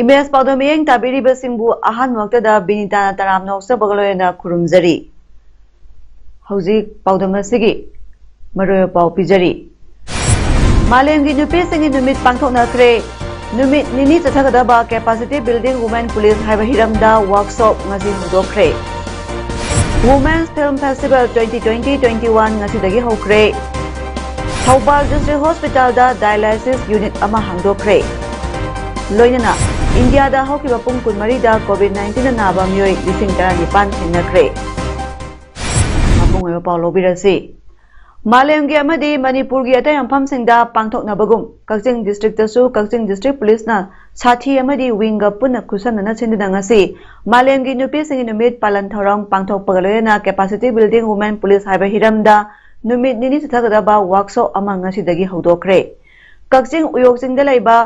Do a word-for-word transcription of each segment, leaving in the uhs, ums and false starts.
Image ꯄꯥꯎꯗꯝ ꯃꯤꯠꯌꯦꯡ ꯇꯥꯕꯤꯔꯤꯕꯁꯤꯡꯕꯨ ꯑꯍꯥꯟꯕꯃꯛꯇꯗ ꯕꯤꯅꯤꯇꯥꯅ ꯇꯔꯥꯝꯅ ꯑꯣꯛꯆꯕꯒ ꯂꯣꯏꯅꯅ ꯈꯨꯔꯨꯝꯖꯔꯤ꯫ ꯍꯧꯖꯤꯛ ꯄꯥꯎꯗꯝ ꯑꯁꯤꯒꯤ ꯃꯔꯨꯑꯣꯏꯕ ꯄꯥꯎ ꯄꯤꯖꯔꯤ꯫ ꯃꯥꯂꯦꯝꯒꯤ ꯅꯨꯄꯤꯁꯤꯡꯒꯤ ꯅꯨꯃꯤꯠ ꯄꯥꯡꯊꯣꯛꯅꯈ꯭ꯔꯦ꯫ ꯅꯨꯃꯤꯠ ꯅꯤꯅꯤ ꯆꯠꯊꯒꯗꯕ Capacity Building Women Police ꯍꯥꯏꯕ ꯍꯤꯔꯝꯗ ꯋꯥꯔꯛꯁꯣꯞ ꯉꯁꯤ ꯍꯧꯗꯣꯛꯈ꯭ꯔꯦ꯫ Women's Film Festival twenty twenty twenty-one ꯉꯁꯤꯗꯒꯤ ꯍꯧꯈ꯭ꯔꯦ꯫ ꯊꯧꯕꯥꯜ District Hospitalꯗ dialysis unit ꯑꯃ ꯍꯥꯡꯗꯣꯛꯈ꯭ꯔꯦ꯫ ꯂꯣꯏꯅꯅ ꯏꯟꯗꯤꯌꯥꯗ ꯍꯧꯈꯤꯕ ꯄꯨꯡ ꯀꯨꯟꯃꯔꯤꯗ COVID nineteen ꯅꯥꯕ ꯃꯤꯑꯣꯏ ꯂꯤꯁꯤꯡ ꯇꯔꯥꯅꯤꯄꯥꯟ ꯊꯦꯡꯅꯈ꯭ꯔꯦ꯫ ꯃꯄꯨꯡ ꯑꯣꯏꯕ ꯄꯥꯎ ꯂꯧꯕꯤꯔꯁꯤ꯫ ꯃꯥꯂꯦꯝꯒꯤ ꯑꯃꯗꯤ ꯃꯅꯤꯄꯨꯔꯒꯤ ꯑꯇꯩ ꯃꯐꯝꯁꯤꯡꯗ ꯄꯥꯡꯊꯣꯛꯅꯕꯒꯨꯝ, ꯀꯛꯆꯤꯡ districtꯇꯁꯨ ꯀꯛꯆꯤꯡ District Policeꯅ ꯁꯥꯊꯤ ꯑꯃꯗꯤ wingꯒ ꯄꯨꯟꯅ ꯈꯨꯠꯁꯝꯅꯅ ꯁꯤꯟꯗꯨꯅ ꯉꯁꯤ ꯃꯥꯂꯦꯝꯒꯤ ꯅꯨꯄꯤꯁꯤꯡꯒꯤ ꯅꯨꯃꯤꯠ ꯄꯥꯂꯟ ꯊꯧꯔꯝ ꯄꯥꯡꯊꯣꯛꯄꯒ ꯂꯣꯏꯅꯅ Capacity Building Women Police ꯍꯥꯏꯕ ꯍꯤꯔꯝꯗ ꯅꯨꯃꯤꯠ ꯅꯤꯅꯤ ꯆꯠꯊꯒꯗꯕ ꯋꯥꯔꯛꯁꯣꯞ ꯑꯃ ꯉꯁꯤꯗꯒꯤ ꯍꯧꯗꯣꯛꯈ꯭ꯔꯦ꯫ ꯀꯛꯆꯤꯡ ꯎꯌꯣꯛ ꯆꯤꯡꯗ ꯂꯩꯕ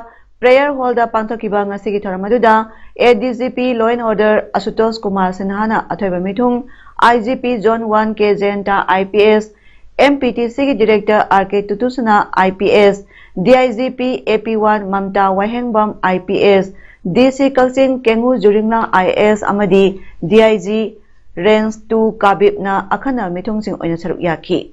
prayer hallꯗ ꯄꯥꯡꯊꯣꯛꯈꯤꯕ ꯉꯁꯤꯒꯤ ꯊꯧꯔꯝ ꯑꯗꯨꯗ ADGP Law and Order ꯑꯁꯨꯇꯣꯁ Kumar ꯁꯤꯟꯍꯥꯅ ꯑꯊꯣꯏꯕ ꯃꯤꯊꯨꯡ, IGP Zone one K ꯖꯌꯟꯇ IPS, MPTCꯒꯤ Director R K ꯇꯨꯇꯨꯁꯅꯥ IPS, DIGP AP one Mamta ꯋꯥꯍꯦꯡꯕꯝ IPS, DC ꯀꯛꯆꯤꯡ ꯀꯦꯡꯉꯨ ꯖꯨꯔꯤꯡꯂꯥ IAS ꯑꯃꯗꯤ DIG Range two ꯀꯥꯕꯤꯞꯅ ꯑꯈꯟꯅꯕ ꯃꯤꯊꯨꯡꯁꯤꯡ ꯑꯣꯏꯅ ꯁꯔꯨꯛ ꯌꯥꯈꯤ꯫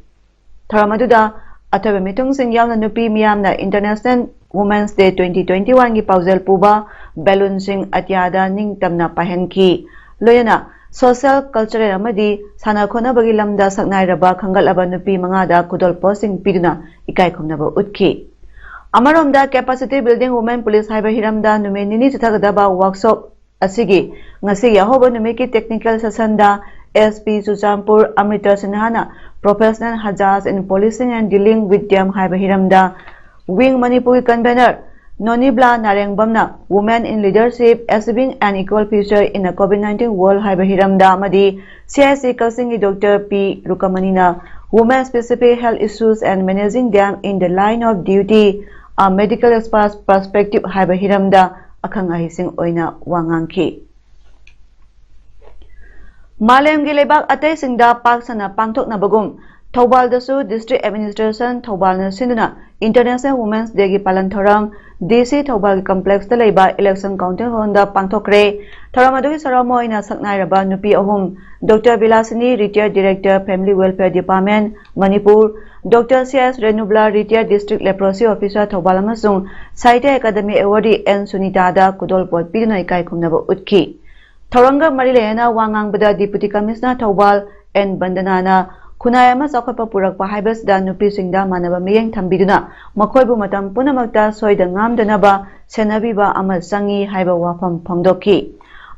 ꯊꯧꯔꯝ ꯑꯗꯨꯗ ꯑꯊꯣꯏꯕ ꯃꯤꯊꯨꯡꯁꯤꯡ ꯌꯥꯎꯅ ꯅꯨꯄꯤ ꯃꯤꯌꯥꯝꯅ International Women's Day twenty twenty-oneꯒꯤ ꯄꯥꯎꯖꯦꯜ ꯄꯨꯕ balloonꯁꯤꯡ ꯑꯇꯤꯌꯥꯗ ꯅꯤꯡꯇꯝꯅ ꯄꯥꯏꯍꯟꯈꯤ꯫ ꯂꯣꯏꯅꯅ social, cultural ꯑꯃꯗꯤ ꯁꯥꯟꯅ ꯈꯣꯠꯅꯕꯒꯤ ꯂꯝꯗ ꯁꯛꯅꯥꯏꯔꯕ ꯈꯟꯒꯠꯂꯕ ꯅꯨꯄꯤ ꯃꯉꯥꯗ ꯈꯨꯗꯣꯜꯄꯣꯠꯁꯤꯡ ꯄꯤꯗꯨꯅ ꯏꯀꯥꯏ ꯈꯨꯝꯅꯕ ꯎꯠꯈꯤ꯫ ꯑꯃꯔꯣꯝꯗ, Capacity Building Women Police ꯍꯥꯏꯕ ꯍꯤꯔꯝꯗ ꯅꯨꯃꯤꯠ ꯅꯤꯅꯤ ꯆꯠꯊꯒꯗꯕ workshop ꯑꯁꯤꯒꯤ ꯉꯁꯤꯒꯤ ꯑꯍꯧꯕ ꯅꯨꯃꯤꯠꯀꯤ technical sessionꯗ SP Churachandpur Amrita ꯁꯤꯟꯍꯥꯅ Professional Hazards in Policing and Dealing with Them ꯍꯥꯏꯕ ꯍꯤꯔꯝꯗ Wing ꯃꯅꯤꯄꯨꯔꯒꯤ convener Nonibla Narengbamꯅ Women in Leadership, Achieving an Equal Future in a COVID nineteen World ꯍꯥꯏꯕ ꯍꯤꯔꯝꯗ ꯑꯃꯗꯤ C I C ꯀꯛꯆꯤꯡꯒꯤ Doctor P ꯔꯨꯀꯃꯅꯤꯅ Women Specific Health Issues and Managing Them in the Line of Duty, a Medical Expert's Perspective ꯍꯥꯏꯕ ꯍꯤꯔꯝꯗ ꯑꯈꯪ ꯑꯍꯩꯁꯤꯡ ꯑꯣꯏꯅ ꯋꯥ ꯉꯥꯡꯈꯤ꯫ ꯃꯥꯂꯦꯝꯒꯤ ꯂꯩꯕꯥꯛ ꯑꯇꯩꯁꯤꯡꯗ ꯄꯥꯛ ꯁꯟꯅ ꯄꯥꯡꯊꯣꯛꯅꯕꯒꯨꯝ ꯊꯧꯕꯥꯜꯗꯁꯨ District Administration ꯊꯧꯕꯥꯜꯅ ꯁꯤꯟꯗꯨꯅ International Women's Dayꯒꯤ ꯄꯥꯂꯟ ꯊꯧꯔꯝ D C ꯊꯧꯕꯥꯜꯒꯤ complexꯇ ꯂꯩꯕ Election Counting Hallꯗ ꯄꯥꯡꯊꯣꯛꯈ꯭ꯔꯦ꯫ ꯊꯧꯔꯝ ꯑꯗꯨꯒꯤ ꯁꯔꯨꯛ ꯑꯃ ꯑꯣꯏꯅ ꯁꯛꯅꯥꯏꯔꯕ ꯅꯨꯄꯤ ꯑꯍꯨꯝ, Doctor ꯕꯤꯂꯥꯁꯤꯅꯤ, Retired Director, Family Welfare Department, Manipur, Doctor C S ꯔꯦꯅꯨꯕ꯭ꯂꯥ, Retired District Leprosy Officer, Thoubal, ꯑꯃꯁꯨꯡ Sahitya Academy Awardee N ꯁꯨꯅꯤꯇꯥꯗ ꯈꯨꯗꯣꯜꯄꯣꯠ ꯄꯤꯗꯨꯅ ꯏꯀꯥꯏ ꯈꯨꯝꯅꯕ ꯎꯠꯈꯤ꯫ ꯊꯧꯔꯝꯒ ꯃꯔꯤ ꯂꯩꯅꯅ ꯋꯥ ꯉꯥꯡꯕꯗ Deputy Commissioner ꯊꯧꯕꯥꯜ N ꯕꯟꯗꯅꯥꯅ ꯈꯨꯟꯅꯥꯏ ꯑꯃ ꯆꯥꯎꯈꯠꯄ ꯄꯨꯔꯛꯄ ꯍꯥꯏꯕꯁꯤꯗ ꯅꯨꯄꯤꯁꯤꯡꯗ ꯃꯥꯟꯅꯕ ꯃꯤꯠꯌꯦꯡ ꯊꯝꯕꯤꯗꯨꯅ ꯃꯈꯣꯏꯕꯨ ꯃꯇꯝ ꯄꯨꯝꯅꯃꯛꯇ ꯁꯣꯏꯗ ꯉꯥꯝꯗꯅꯕ ꯁꯦꯟꯅꯕꯤꯕ ꯑꯃ ꯆꯪꯏ ꯍꯥꯏꯕ ꯋꯥꯐꯝ ꯐꯣꯡꯗꯣꯛꯈꯤ꯫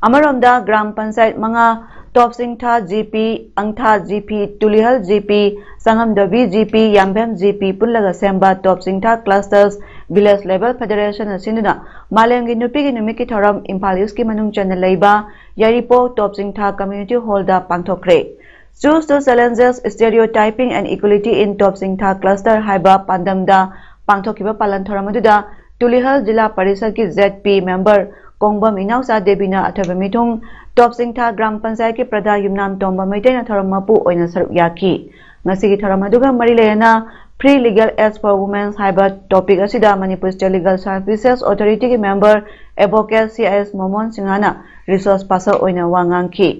ꯑꯃꯔꯣꯝꯗ ꯒ꯭ꯔꯥꯝ ꯄꯟꯆꯥꯌꯠ ꯃꯉꯥ, ꯇꯣꯞꯆꯤꯡꯊꯥ G P, ꯑꯪꯊꯥ G P, Tulihal G P, ꯆꯉꯝꯗꯕꯤ G P, ꯌꯥꯝꯕꯦꯝ G P ꯄꯨꯜꯂꯒ ꯁꯦꯝꯕ ꯇꯣꯞꯆꯤꯡꯊꯥ Clusters Village Level Federation ꯁꯤꯟꯗꯨꯅ ꯃꯥꯂꯦꯝꯒꯤ ꯅꯨꯄꯤꯒꯤ ꯅꯨꯃꯤꯠꯀꯤ ꯊꯧꯔꯝ ꯏꯝꯐꯥꯜ Eastꯀꯤ ꯃꯅꯨꯡ ꯆꯟꯅ ꯂꯩꯕ ꯌꯥꯏꯔꯤꯄꯣꯛ ꯇꯣꯞꯆꯤꯡꯊꯥ Community Hallꯗ ꯄꯥꯡꯊꯣꯛꯈ꯭ꯔꯦ꯫ Choose to Challenges Stereotyping and Equality in ꯇꯣꯞꯆꯤꯡꯊꯥ Cluster ꯍꯥꯏꯕ ꯄꯥꯟꯗꯝꯗ ꯄꯥꯡꯊꯣꯛꯈꯤꯕ ꯄꯥꯂꯟ ꯊꯧꯔꯝ ꯑꯗꯨꯗ ꯇꯨꯂꯤꯍꯜ ꯖꯤꯂꯥ ꯄꯔꯤꯁꯗꯀꯤ Z P member ꯀꯣꯡꯕꯝ ꯏꯅꯥꯎꯆꯥ ꯗꯦꯕꯤꯅ ꯑꯊꯣꯏꯕ ꯃꯤꯊꯨꯡ, ꯇꯣꯞꯆꯤꯡꯊꯥ ꯒ꯭ꯔꯥꯝ ꯄꯟꯆꯥꯌꯠꯀꯤ ꯄ꯭ꯔꯙꯥꯟ ꯌꯨꯝꯅꯥꯝ ꯇꯣꯝꯕ ꯃꯩꯇꯩꯅ ꯊꯧꯔꯝ ꯃꯄꯨ ꯑꯣꯏꯅ ꯁꯔꯨꯛ ꯌꯥꯈꯤ꯫ ꯉꯁꯤꯒꯤ ꯊꯧꯔꯝ ꯑꯗꯨꯒ ꯃꯔꯤ ꯂꯩꯅꯅ Free Legal Aid for Women ꯍꯥꯏꯕ topic ꯑꯁꯤꯗ Manipur State Legal Services Authorityꯒꯤ member Advocate C I S ꯃꯣꯃꯣꯟ ꯁꯤꯡꯍꯅ resource person ꯑꯣꯏꯅ ꯋꯥ ꯉꯥꯡꯈꯤ꯫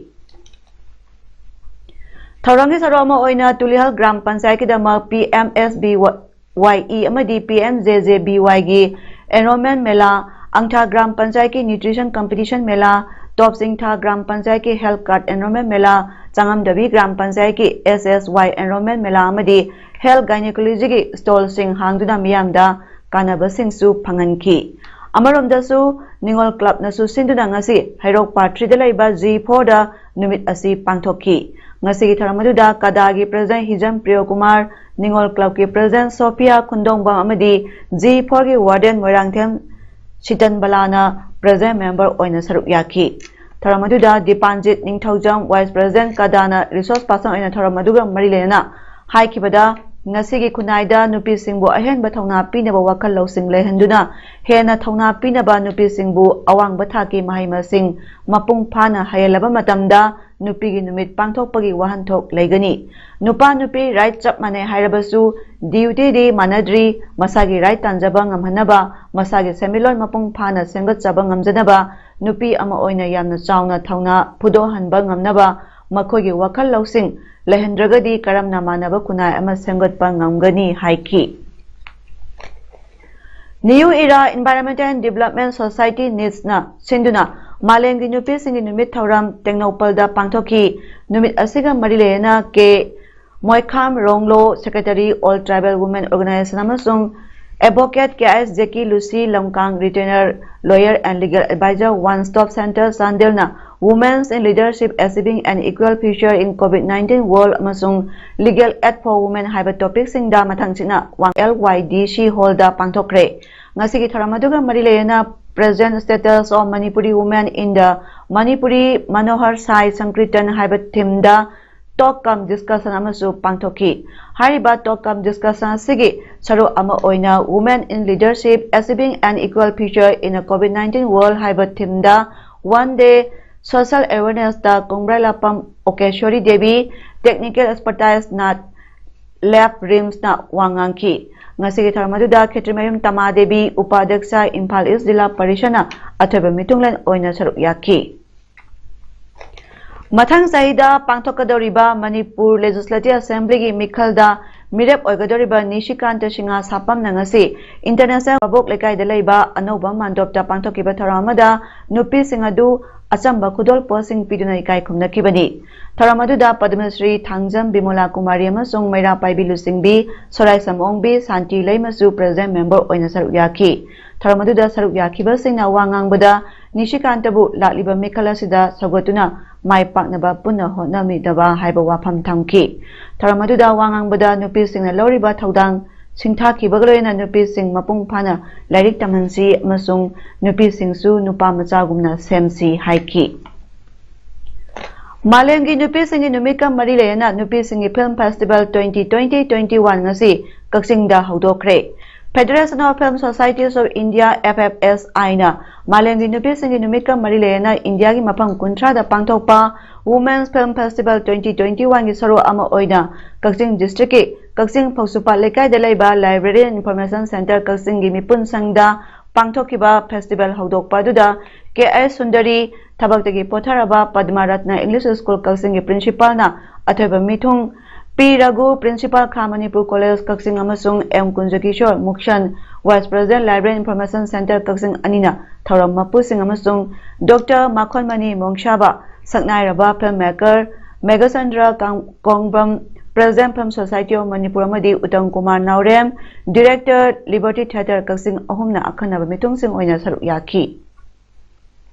ꯊꯧꯔꯝꯒꯤ ꯁꯔꯨꯛ ꯑꯃ ꯑꯣꯏꯅ Tulihal gram ꯄꯟꯆꯥꯌꯠꯀꯤꯗꯃꯛ P M S B Y E ꯑꯃꯗꯤ P M J J B Yꯒꯤ Enrollment Mela, ꯑꯪꯊꯥ ꯒ꯭ꯔꯥꯝ ꯄꯟꯆꯥꯌꯠꯀꯤ Nutrition Competition Mela, Topchingtha Gram ꯄꯟꯆꯥꯌꯠꯀꯤ Health Card Enrollment Mela, Changamdabi Gram ꯄꯟꯆꯥꯌꯠꯀꯤ S S Y Enrollment Mela ꯑꯃꯗꯤ Health Gynecologyꯒꯤ stallꯁꯤꯡ ꯍꯥꯡꯗꯨꯅ ꯃꯤꯌꯥꯝꯗ ꯀꯥꯟꯅꯕꯁꯤꯡꯁꯨ ꯐꯪꯍꯟꯈꯤ꯫ ꯑꯃꯔꯣꯝꯗꯁꯨ ꯅꯤꯉꯣꯜ clubꯅꯁꯨ ꯁꯤꯟꯗꯨꯅ ꯉꯁꯤ ꯍꯩꯔꯣꯛ Part Threeꯗ ꯂꯩꯕ G Fourꯗ ꯅꯨꯃꯤꯠ ꯑꯁꯤ ꯄꯥꯡꯊꯣꯛꯈꯤ꯫ ꯉꯁꯤꯒꯤ ꯊꯧꯔꯝ ꯑꯗꯨꯗ ꯀꯗꯥꯒꯤ President ꯍꯤꯖꯝ ꯄ꯭ꯔꯤꯌꯣꯀꯨꯃꯥꯔ, ꯅꯤꯉꯣꯜ ꯀ꯭ꯂꯕꯀꯤ ꯄ꯭ꯔꯦꯁꯤꯗꯦꯟꯠ ꯁꯣꯐꯤꯌꯥ ꯈꯨꯟꯗꯣꯡꯕꯝ ꯑꯃꯗꯤ ꯖꯤ ꯐꯣꯔꯒꯤ ꯋꯥꯔꯗꯦꯟ ꯃꯣꯏꯔꯥꯡꯊꯦꯝ ꯁꯤꯇꯟꯕꯂꯥꯅ ꯄ꯭ꯔꯦꯁꯤꯗꯦꯟꯠ ꯃꯦꯝꯕꯔ ꯑꯣꯏꯅ ꯁꯔꯨꯛ ꯌꯥꯈꯤ꯫ ꯊꯧꯔꯝ ꯑꯗꯨꯗ ꯗꯤꯄꯥꯟꯖꯤꯠ ꯅꯤꯡꯊꯧꯖꯝ, ꯚꯥꯏꯁ ꯄ꯭ꯔꯦꯁꯤꯗꯦꯟꯠ ꯀꯗꯥꯅ ꯔꯤꯁꯣꯔꯁ ꯄꯥꯔꯁꯟ ꯑꯣꯏꯅ ꯊꯧꯔꯝ ꯑꯗꯨꯒ ꯃꯔꯤ ꯂꯩꯅꯅ ꯍꯥꯏꯈꯤꯕꯗ, ꯉꯁꯤꯒꯤ ꯈꯨꯟꯅꯥꯏꯗ ꯅꯨꯄꯤꯁꯤꯡꯕꯨ ꯑꯍꯦꯟꯕ ꯊꯧꯅꯥ ꯄꯤꯅꯕ ꯋꯥꯈꯜ ꯂꯧꯁꯤꯡ ꯂꯩꯍꯟꯗꯨꯅ ꯍꯦꯟꯅ ꯊꯧꯅꯥ ꯄꯤꯅꯕ, ꯅꯨꯄꯤꯁꯤꯡꯕꯨ ꯑꯋꯥꯡꯕ ꯊꯥꯛꯀꯤ ꯃꯍꯩ ꯃꯁꯤꯡ ꯃꯄꯨꯡ ꯐꯥꯅ ꯍꯩꯍꯜꯂꯕ ꯃꯇꯝꯗ ꯅꯨꯄꯤꯒꯤ ꯅꯨꯃꯤꯠ ꯄꯥꯡꯊꯣꯛꯄꯒꯤ ꯋꯥꯍꯟꯊꯣꯛ ꯂꯩꯒꯅꯤ꯫ ꯅꯨꯄꯥ ꯅꯨꯄꯤ ꯔꯥꯏꯠ ꯆꯞ ꯃꯥꯟꯅꯩ ꯍꯥꯏꯔꯕꯁꯨ ꯗ꯭ꯌꯨꯇꯤꯗꯤ ꯃꯥꯟꯅꯗ꯭ꯔꯤ꯫ ꯃꯁꯥꯒꯤ ꯔꯥꯏꯠ ꯇꯥꯟꯖꯕ ꯉꯝꯍꯟꯅꯕ, ꯃꯁꯥꯒꯤ ꯁꯦꯟꯃꯤꯠꯂꯣꯟ ꯃꯄꯨꯡ ꯐꯥꯅ ꯁꯦꯝꯒꯠꯆꯕ ꯉꯝꯖꯅꯕ, ꯅꯨꯄꯤ ꯑꯃ ꯑꯣꯏꯅ ꯌꯥꯝꯅ ꯆꯥꯎꯅ ꯊꯧꯅꯥ ꯐꯨꯗꯣꯛꯍꯟꯕ ꯉꯝꯅꯕ ꯃꯈꯣꯏꯒꯤ ꯋꯥꯈꯜ ꯂꯧꯁꯤꯡ ꯂꯩꯍꯟꯗ꯭ꯔꯒꯗꯤ ꯀꯔꯝꯅ ꯃꯥꯟꯅꯕ ꯈꯨꯟꯅꯥꯏ ꯑꯃ ꯁꯦꯝꯒꯠꯄ ꯉꯝꯒꯅꯤ ꯍꯥꯏꯈꯤ꯫ New Era Environmental and Development Society, ꯅꯤꯠꯁꯅ ꯁꯤꯟꯗꯨꯅ ꯃꯥꯂꯦꯝꯒꯤ ꯅꯨꯄꯤꯁꯤꯡꯒꯤ ꯅꯨꯃꯤꯠ ꯊꯧꯔꯝ ꯇꯦꯡꯅꯧꯄꯜꯗ ꯄꯥꯡꯊꯣꯛꯈꯤ꯫ ꯅꯨꯃꯤꯠ ꯑꯁꯤꯒ ꯃꯔꯤ ꯂꯩꯅꯅ K Moikham Ronglo, secretary, All Tribal Women Organization, ꯑꯃꯁꯨꯡ advocate K I S Jackie Lucy Lamkang, retainer lawyer and legal adviser, One Stop Center, ꯆꯥꯟꯗꯦꯜꯅ Women's in Leadership, Achieving an Equal Future in COVID nineteen World ꯑꯃꯁꯨꯡ Legal Aid for Women ꯍꯥꯏꯕ ꯇꯣꯄꯤꯛꯁꯤꯡꯗ ꯃꯊꯪꯁꯤꯠꯅ ꯋꯥꯡ L Y ꯗꯤ ꯁꯤ ꯍꯣꯜꯗ ꯄꯥꯡꯊꯣꯛꯈ꯭ꯔꯦ꯫ ꯉꯁꯤꯒꯤ ꯊꯧꯔꯝ ꯑꯗꯨꯒ ꯃꯔꯤ ꯂꯩꯅꯅ Present Status of Manipuri Women in the Manipuri Manohar Sai Sankirtan ꯍꯥꯏꯕ ꯊꯤꯝꯗ ꯇꯣꯛ ꯀꯝ ꯗꯤꯁꯀꯁꯟ ꯑꯃꯁꯨ ꯄꯥꯡꯊꯣꯛꯈꯤ꯫ ꯍꯥꯏꯔꯤꯕ ꯇꯣꯛ ꯀꯝ ꯗꯤꯁꯀꯁꯟ ꯑꯁꯤꯒꯤ ꯁꯔꯨꯛ ꯑꯃ ꯑꯣꯏꯅ Women in Leadership, Achieving an Equal Future in a COVID nineteen World ꯍꯥꯏꯕ ꯊꯤꯝꯗ ꯋꯥꯟ ꯗꯦ ꯁꯣꯁꯤꯌꯦꯜ ꯑꯦꯋꯦꯔꯅꯦꯁꯇ ꯀꯣꯡꯕ꯭ꯔꯥꯏꯂꯥꯛꯄꯝ ꯑꯣꯀꯦꯁꯣꯔꯤ ꯗꯦꯕꯤ, ꯇꯦꯛꯅꯤꯀꯦꯜ ꯑꯦꯛꯁꯄꯔꯇꯥꯏꯖ ꯅꯥꯠ ꯂꯦꯕ, ꯔꯤꯝꯁꯅ ꯋꯥ ꯉꯥꯡꯈꯤ꯫ ꯉꯁꯤꯒꯤ ꯊꯧꯔꯝ ꯑꯗꯨꯗ ꯈꯦꯇ꯭ꯔꯤꯃꯌꯨꯝ ꯇꯃꯥ ꯗꯦꯕꯤ, ꯎꯄꯥꯙ꯭ꯌꯛꯁ ꯏꯝꯐꯥꯜ ꯏꯁ ꯖꯤꯂꯥ ꯄꯔꯤꯁꯗꯅ ꯑꯊꯣꯏꯕ ꯃꯤꯊꯨꯡꯂꯦꯟ ꯑꯣꯏꯅ ꯁꯔꯨꯛ ꯌꯥꯈꯤ꯫ ꯃꯊꯪ ꯆꯍꯤꯗ ꯄꯥꯡꯊꯣꯛꯀꯗꯧꯔꯤꯕ ꯃꯅꯤꯄꯨꯔ ꯂꯦꯖꯤꯁꯂꯦꯇꯤꯚ ꯑꯦꯁꯦꯝꯕ꯭ꯂꯤꯒꯤ ꯃꯤꯈꯜꯗ ꯃꯤꯔꯦꯞ ꯑꯣꯏꯒꯗꯧꯔꯤꯕ ꯅꯤꯁꯤꯀꯥꯟꯇ ꯁꯤꯡꯍ ꯁꯥꯄꯝꯅ ꯉꯁꯤ ꯏꯟꯇꯔꯅꯦꯁꯅꯦꯜ ꯚꯥꯕꯣꯛ ꯂꯩꯀꯥꯏꯗ ꯂꯩꯕ ꯑꯅꯧꯕ ꯃꯥꯟꯗꯣꯞꯇ ꯄꯥꯡꯊꯣꯛꯈꯤꯕ ꯊꯧꯔꯝ ꯑꯃꯗ ꯅꯨꯄꯤꯁꯤꯡ ꯑꯗꯨ ꯑꯆꯝꯕ ꯈꯨꯗꯣꯜ ꯄꯣꯠꯁꯤꯡ ꯄꯤꯗꯨꯅ ꯏꯀꯥꯏ ꯈꯨꯝꯅꯈꯤꯕꯅꯤ꯫ ꯊꯧꯔꯝ ꯑꯗꯨꯗ ꯄꯗꯃꯁ꯭ꯔꯤ ꯊꯥꯡꯖꯝ ꯕꯤꯃꯣꯂꯥ ꯀꯨꯃꯥꯔꯤ ꯑꯃꯁꯨꯡ ꯃꯩꯔꯥ ꯄꯥꯏꯕꯤ ꯂꯨꯆꯤꯡꯕꯤ ꯁꯣꯔꯥꯏꯁꯝ ꯑꯣꯡꯕꯤ ꯁꯥꯟꯇꯤ ꯂꯩꯃꯁꯨ ꯄ꯭ꯔꯦꯁꯤꯗꯦꯟꯠ ꯃꯦꯝꯕꯔ ꯑꯣꯏꯅ ꯁꯔꯨꯛ ꯌꯥꯈꯤ꯫ ꯊꯧꯔꯝ ꯑꯗꯨꯗ ꯁꯔꯨꯛ ꯌꯥꯈꯤꯕꯁꯤꯡꯅ ꯋꯥ ꯉꯥꯡꯕꯗ ꯅꯤꯁꯤꯀꯥꯟꯇꯕꯨ ꯂꯥꯛꯂꯤꯕ ꯃꯤꯈꯜ ꯑꯁꯤꯗ ꯁꯧꯒꯠꯇꯨꯅ ꯃꯥꯏ ꯄꯥꯛꯅꯕ ꯄꯨꯟꯅ ꯍꯣꯠꯅꯃꯤꯟꯅꯕ ꯍꯥꯏꯕ ꯋꯥꯐꯝ ꯊꯝꯈꯤ꯫ ꯊꯧꯔꯝ ꯑꯗꯨꯗ ꯋꯥ ꯉꯥꯡꯕꯗ ꯅꯨꯄꯤꯁꯤꯡꯅ ꯂꯧꯔꯤꯕ ꯊꯧꯗꯥꯡ ꯁꯤꯡꯊꯥꯈꯤꯕꯒ ꯂꯣꯏꯅꯅ ꯅꯨꯄꯤꯁꯤꯡ ꯃꯄꯨꯡ ꯐꯥꯅ ꯂꯥꯏꯔꯤꯛ ꯇꯝꯍꯟꯁꯤ ꯑꯃꯁꯨꯡ ꯅꯨꯄꯤꯁꯤꯡꯁꯨ ꯅꯨꯄꯥ ꯃꯆꯥꯒꯨꯝꯅ ꯁꯦꯝꯁꯤ ꯍꯥꯏꯈꯤ꯫ ꯃꯥꯂꯦꯝꯒꯤ ꯅꯨꯄꯤꯁꯤꯡꯒꯤ ꯅꯨꯃꯤꯠꯀ ꯃꯔꯤ ꯂꯩꯅꯅ ꯅꯨꯄꯤꯁꯤꯡꯒꯤ Film Festival twenty twenty twenty-one ꯉꯁꯤ ꯀꯛꯆꯤꯡꯗ ꯍꯧꯗꯣꯛꯈ꯭ꯔꯦ꯫ Federation of Film Societies of India, F F S I ꯅ ꯃꯥꯂꯦꯝꯒꯤ ꯅꯨꯄꯤꯁꯤꯡꯒꯤ ꯅꯨꯃꯤꯠꯀ ꯃꯔꯤ ꯂꯩꯅꯅ ꯏꯟꯗꯤꯌꯥꯒꯤ ꯃꯐꯝ ꯀꯨꯟꯊ꯭ꯔꯥꯗ ꯄꯥꯡꯊꯣꯛꯄ Women's Film Festival twenty twenty-one ꯒꯤ ꯁꯔꯨꯛ ꯑꯃ ꯑꯣꯏꯅ ꯀꯛꯆꯤꯡ district ꯀꯤ ꯀꯛꯆꯤꯡ ꯐꯧꯁꯨꯄꯥꯠ ꯂꯩꯀꯥꯏꯗ ꯂꯩꯕ Library and Information Centre ꯀꯛꯆꯤꯡꯒꯤ ꯃꯤꯄꯨꯟ ꯁꯪꯗ ꯄꯥꯡꯊꯣꯛꯈꯤꯕ festival ꯍꯧꯗꯣꯛꯄ ꯑꯗꯨꯗ ꯀꯦ ꯑꯩꯆ ꯁꯨꯟꯗꯔꯤ, ꯊꯕꯛꯇꯒꯤ ꯄꯣꯊꯔꯕ ꯄꯗꯃ ꯔꯠꯅ English School ꯀꯛꯆꯤꯡꯒꯤ principal ꯅ ꯑꯊꯣꯏꯕ ꯃꯤꯊꯨꯡ, ꯄꯤ ꯔꯘꯨ, principal ꯈꯥ ꯃꯅꯤꯄꯨꯔ College ꯀꯛꯆꯤꯡ ꯑꯃꯁꯨꯡ ꯑꯦꯝ ꯀꯨꯟꯖꯀꯤꯁꯣꯔ ꯃꯨꯛꯁꯟ, vice president Library Information Centre ꯀꯛꯆꯤꯡ ꯑꯅꯤꯅ ꯊꯧꯔꯝ ꯃꯄꯨꯁꯤꯡ ꯑꯃꯁꯨꯡ ꯗꯣꯛꯇꯔ ꯃꯥꯈꯣꯟꯃꯅꯤ ꯃꯣꯡꯁꯥꯕ, ꯁꯛꯅꯥꯏꯔꯕ film maker ꯃꯦꯘꯆꯟꯗ꯭ꯔ ꯀꯥꯡ-, ꯀꯣꯡꯕꯝ, President Film Society of Manipur ꯑꯃꯗꯤ ꯎꯇꯝ ꯀꯨꯃꯥꯔ ꯅꯥꯎꯔꯦꯝ, Director, Liberty Theatre ꯀꯛꯆꯤꯡ ꯑꯍꯨꯝꯅ ꯑꯈꯟꯅꯕ ꯃꯤꯊꯨꯡꯁꯤꯡ ꯑꯣꯏꯅ ꯁꯔꯨꯛ ꯌꯥꯈꯤ꯫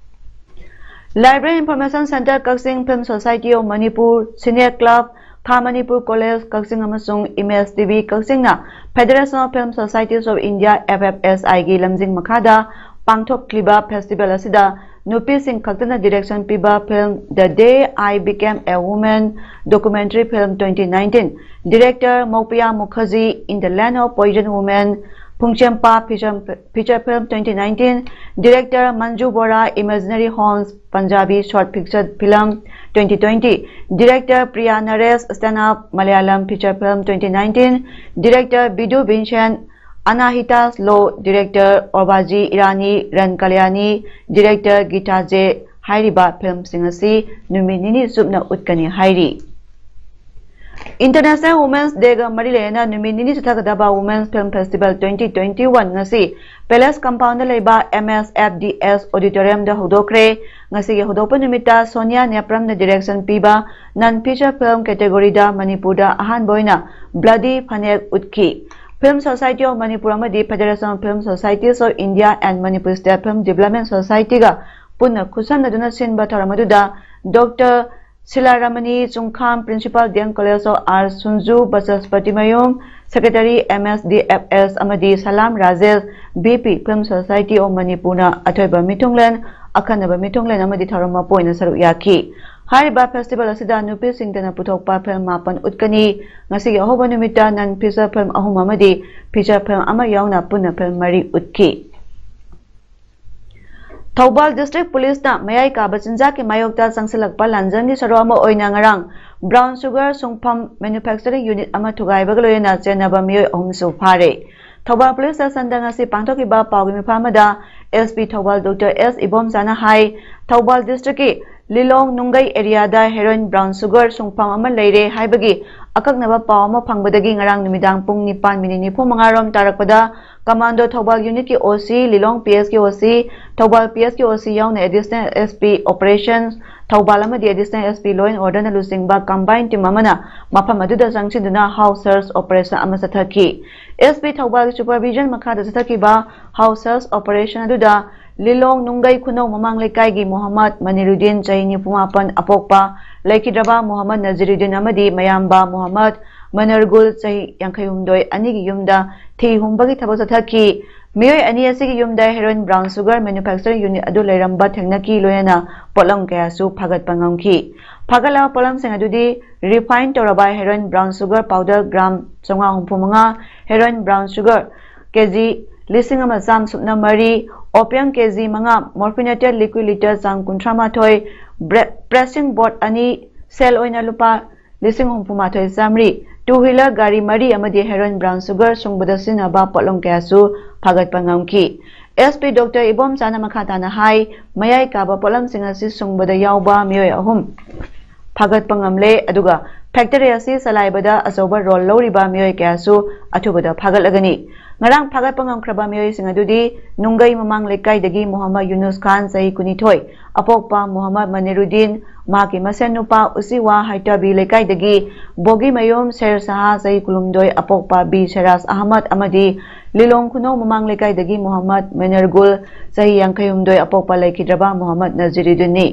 Library Information Centre Kakching, Film Society of Manipur, Cine Club, ꯈꯥ ꯃꯅꯤꯄꯨꯔ College ꯀꯛꯆꯤꯡ ꯑꯃꯁꯨꯡ Image T V ꯀꯛꯆꯤꯡꯅ Federation of Film Societies of India, F F S I ꯒꯤ ꯂꯝꯖꯤꯡ ꯃꯈꯥꯗ ꯄꯥꯡꯊꯣꯛꯂꯤꯕ festival ꯑꯁꯤꯗ ꯅꯨꯄꯤꯁꯤꯡ ꯈꯛꯇꯅ direction ꯄꯤꯕ film The Day I Became a Woman, documentary film twenty nineteen, director ꯃꯧꯄꯤꯌꯥ Mukherjee, In the Land of Poison Women, ꯐꯨꯡꯆꯦꯝꯄꯥ feature, feature film twenty nineteen, director Manju ꯕꯣꯔꯥ, Imaginary Homes, Punjabi short feature film twenty twenty, director Priya Naresh, Stand Up, Malayalam feature film twenty nineteen, director Bidhu Vincent, Anahitas Law, director Orbaji Irani, Ran Kalyani, director Gita J ꯍꯥꯏꯔꯤꯕ filmꯁꯤꯡ ꯑꯁꯤ ꯅꯨꯃꯤꯠ ꯅꯤꯅꯤ ꯆꯨꯞꯅ ꯎꯠꯀꯅꯤ ꯍꯥꯏꯔꯤ꯫ International Women's Day ꯒ ꯃꯔꯤ ꯂꯩꯅꯅ ꯅꯨꯃꯤꯠ ꯅꯤꯅꯤ ꯆꯠꯊꯒꯗꯕ Women's Film Festival twenty twenty-one ꯉꯁꯤ Palace Compound ꯗ ꯂꯩꯕ M S F D S Auditorium ꯗ ꯍꯧꯗꯣꯛꯈ꯭ꯔꯦ꯫ ꯉꯁꯤꯒꯤ ꯍꯧꯗꯣꯛꯄ ꯅꯨꯃꯤꯠꯇ ꯁꯣꯅꯤꯌꯥ ꯅꯦꯄ꯭ꯔꯝꯅ direction ꯄꯤꯕ non feature film category ꯗ ꯃꯅꯤꯄꯨꯔꯗ ꯑꯍꯥꯟꯕ ꯑꯣꯏꯅ Bloody ꯐꯅꯦꯛ ꯎꯠꯈꯤ꯫ Film Society of Manipur ꯑꯃꯗꯤ Federation of Film Societies of India and Manipur State Film Development Society ꯒ ꯄꯨꯟꯅ ꯈꯨꯠꯁꯝꯅꯗꯨꯅ ꯁꯤꯟꯕ ꯊꯧꯔꯝ ꯑꯗꯨꯗ Doctor ꯁꯤꯂꯥꯔꯥꯃꯅꯤ ꯆꯨꯡꯈꯥꯝ, Principal D M College of Arts, ꯁꯨꯟꯖꯨ ꯕꯆꯁꯄꯇꯤꯃꯌꯨꯝ, Secretary M S D F S ꯑꯃꯗꯤ ꯁꯂꯥꯝ Rajesh, V P Film Society of ꯃꯅꯤꯄꯨꯔꯅ ꯑꯊꯣꯏꯕ ꯃꯤꯊꯨꯡꯂꯦꯟ, ꯑꯈꯟꯅꯕ ꯃꯤꯊꯨꯡꯂꯦꯟ ꯑꯃꯗꯤ ꯊꯧꯔꯝ ꯃꯄꯨ ꯑꯣꯏꯅ ꯁꯔꯨꯛ ꯌꯥꯈꯤ꯫ ꯍꯥꯏꯔꯤꯕ festival ꯑꯁꯤꯗ ꯅꯨꯄꯤꯁꯤꯡꯇꯅ ꯄꯨꯊꯣꯛꯄ film ꯃꯥꯄꯟ ꯎꯠꯀꯅꯤ꯫ ꯉꯁꯤꯒꯤ ꯑꯍꯧꯕ ꯅꯨꯃꯤꯠꯇ non feature film ꯑꯍꯨꯝ ꯑꯃꯗꯤ feature film ꯑꯃ ꯌꯥꯎꯅ ꯄꯨꯟꯅ film ꯃꯔꯤ ꯎꯠꯈꯤ꯫ ꯊꯧꯕꯥꯜ District Police ꯅ ꯃꯌꯥꯏ ꯀꯥꯕ ꯆꯤꯟꯖꯥꯛꯀꯤ ꯃꯥꯌꯣꯛꯇ ꯆꯪꯁꯤꯜꯂꯛꯄ ꯂꯥꯟꯖꯪꯒꯤ ꯁꯔꯨꯛ ꯑꯃ ꯑꯣꯏꯅ ꯉꯔꯥꯡ brown sugar ꯁꯨꯡꯐꯝ manufacturing unit ꯑꯃ ꯊꯨꯒꯥꯏꯕꯒ ꯂꯣꯏꯅꯅ ꯆꯦꯟꯅꯕ ꯃꯤꯑꯣꯏ ꯑꯍꯨꯝꯁꯨ ꯐꯥꯔꯦ꯫ ꯊꯧꯕꯥꯜ Police Station ꯗ ꯉꯁꯤ ꯄꯥꯡꯊꯣꯛꯈꯤꯕ ꯄꯥꯎꯒꯤ ꯃꯤꯐꯝ ꯑꯃꯗ S P Thoubal Doctor S ꯏꯕꯣꯝꯆꯥꯅ ꯍꯥꯏ, ꯊꯧꯕꯥꯜ district ꯀꯤ ꯂꯤꯂꯣꯡ ꯅꯨꯡꯒꯩ area ꯗ heroin brown sugar ꯁꯨꯡꯐꯝ ꯑꯃ ꯂꯩꯔꯦ ꯍꯥꯏꯕꯒꯤ ꯑꯀꯛꯅꯕ ꯄꯥꯎ ꯑꯃ ꯐꯪꯕꯗꯒꯤ ꯉꯔꯥꯡ ꯅꯨꯃꯤꯗꯥꯡ ꯄꯨꯡ ꯅꯤꯄꯥꯟ ꯃꯤꯅꯤꯠ ꯅꯤꯐꯨ ꯃꯉꯥ ꯔꯣꯝ ꯇꯥꯔꯛꯄꯗ Commando ꯊꯧꯕꯥꯜ unit ꯀꯤ O C, ꯂꯤꯂꯣꯡ P S ꯀꯤ O C, Thoubal P S ꯀꯤ O C ꯌꯥꯎꯅ Additional S P Operations Thoubal ꯑꯃꯗꯤ Additional S P Law and Order ꯅ ꯂꯨꯆꯤꯡꯕ combined team ꯑꯃꯅ ꯃꯐꯝ ꯑꯗꯨꯗ ꯆꯪꯁꯤꯟꯗꯨꯅ house search operation ꯑꯃ ꯆꯠꯊꯈꯤ꯫ S P ꯊꯧꯕꯥꯜꯒꯤ supervision ꯃꯈꯥꯗ ꯆꯠꯊꯈꯤꯕ house search operation ꯑꯗꯨꯗ ꯂꯤꯂꯣꯡ ꯅꯨꯡꯒꯩ ꯈꯨꯅꯧ ꯃꯃꯥꯡ ꯂꯩꯀꯥꯏꯒꯤ ꯃꯣꯍꯝꯃꯗ ꯃꯅꯤꯔꯨꯗꯤꯟ, ꯆꯍꯤ ꯅꯤꯐꯨ ꯃꯥꯄꯟ ꯑꯄꯣꯛꯄ, ꯂꯩꯈꯤꯗ꯭ꯔꯕ ꯃꯣꯍꯝꯃꯗ ꯅꯖꯤꯔꯨꯗꯤꯟ ꯑꯃꯗꯤ ꯃꯌꯥꯝꯕ ꯃꯣꯍꯝꯃꯗ ꯃꯅꯔꯒꯨꯜ, ꯆꯍꯤ ꯌꯥꯡꯈꯩ ꯍꯨꯝꯗꯣꯏ, ꯑꯅꯤꯒꯤ ꯌꯨꯝꯗ ꯊꯤ ꯍꯨꯝꯕꯒꯤ ꯊꯕꯛ ꯆꯠꯊꯈꯤ꯫ ꯃꯤꯑꯣꯏ ꯑꯅꯤ ꯑꯁꯤꯒꯤ ꯌꯨꯝꯗ heroin brown sugar manufacturing unit ꯑꯗꯨ ꯂꯩꯔꯝꯕ ꯊꯦꯡꯅꯈꯤ, ꯂꯣꯏꯅꯅ ꯄꯣꯠꯂꯝ ꯀꯌꯥꯁꯨ ꯐꯥꯒꯠꯄ ꯉꯝꯈꯤ꯫ ꯐꯥꯒꯠꯂꯕ ꯄꯣꯠꯂꯝꯁꯤꯡ ꯑꯗꯨꯗꯤ refine ꯇꯧꯔꯕ heroin brown sugar powder gram ꯆꯥꯝꯃꯉꯥ ꯍꯨꯝꯐꯨ ꯃꯉꯥ, heroin brown sugar K G ꯂꯤꯁꯤꯡ ꯑꯃ ꯆꯥꯝꯃ ꯁꯨꯞꯅ ꯃꯔꯤ, opium K G ꯃꯉꯥ, morphinated liquid litre ꯆꯥꯡ ꯀꯨꯟꯊ꯭ꯔꯥ ꯃꯥꯊꯣꯏ, ꯕ꯭ꯔꯦ-, pressing board ꯑꯅꯤ, ꯁꯦꯜ ꯑꯣꯏꯅ ꯂꯨꯄꯥ ꯂꯤꯁꯤꯡ ꯍꯨꯝꯐꯨ ꯃꯥꯊꯣꯏ ꯆꯥꯝꯃꯔꯤ, two wheeler ꯒꯥꯔꯤ ꯃꯔꯤ ꯑꯃꯗꯤ heroin brown sugar ꯁꯨꯡꯕꯗ ꯁꯤꯖꯤꯟꯅꯕ ꯄꯣꯠꯂꯝ ꯀꯌꯥꯁꯨ ꯐꯥꯒꯠꯄ ꯉꯝꯈꯤ꯫ S P Doctor ꯏꯕꯣꯝꯆꯥꯅ ꯃꯈꯥ ꯇꯥꯅ ꯍꯥꯏ, ꯃꯌꯥꯏ ꯀꯥꯕ ꯄꯣꯠꯂꯝꯁꯤꯡ ꯑꯁꯤ ꯁꯨꯡꯕꯗ ꯌꯥꯎꯕ ꯃꯤꯑꯣꯏ ꯑꯍꯨꯝ ꯐꯥꯒꯠꯄ ꯉꯝꯂꯦ, ꯑꯗꯨꯒ factory ꯑꯁꯤ ꯆꯂꯥꯏꯕꯗ ꯑꯆꯧꯕ role ꯂꯧꯔꯤꯕ ꯃꯤꯑꯣꯏ ꯀꯌꯥꯁꯨ ꯑꯊꯨꯕꯗ ꯐꯥꯒꯠꯂꯒꯅꯤ꯫ ꯉꯔꯥꯡ ꯐꯥꯒꯠꯄ ꯉꯝꯈ꯭ꯔꯕ ꯃꯤꯑꯣꯏꯁꯤꯡ ꯑꯗꯨꯗꯤ ꯅꯨꯡꯒꯩ ꯃꯃꯥꯡ ꯂꯩꯀꯥꯏꯗꯒꯤ ꯃꯣꯍꯝꯃꯗ ꯌꯨꯅꯨꯁ ꯈꯥꯟ, ꯆꯍꯤ ꯀꯨꯟꯅꯤꯊꯣꯏ, ꯑꯄꯣꯛꯄ ꯃꯣꯍꯝꯃꯗ ꯃꯅꯤꯔꯨꯗꯤꯟ, ꯃꯍꯥꯛꯀꯤ ꯃꯁꯦꯟ ꯅꯨꯄꯥ ꯎꯆꯤꯋꯥ ꯍꯩꯇꯥꯕꯤ ꯂꯩꯀꯥꯏꯗꯒꯤ ꯕꯣꯒꯤꯃꯌꯨꯝ ꯁꯦꯔ ꯁꯍꯥ, ꯆꯍꯤ ꯀꯨꯟꯍꯨꯝꯗꯣꯏ, ꯑꯄꯣꯛꯄ ꯕꯤ ꯁꯦꯔꯥꯖ ꯑꯍꯃꯗ ꯑꯃꯗꯤ ꯂꯤꯂꯣꯡ ꯈꯨꯅꯧ ꯃꯃꯥꯡ ꯂꯩꯀꯥꯏꯗꯒꯤ ꯃꯣꯍꯝꯃꯗ ꯃꯦꯅꯔꯒꯨꯜ, ꯆꯍꯤ ꯌꯥꯡꯈꯩꯍꯨꯝꯗꯣꯏ, ꯑꯄꯣꯛꯄ ꯂꯩꯈꯤꯗ꯭ꯔꯕ ꯃꯣꯍꯝꯃꯗ ꯅꯖꯤꯔꯨꯗꯤꯟꯅꯤ꯫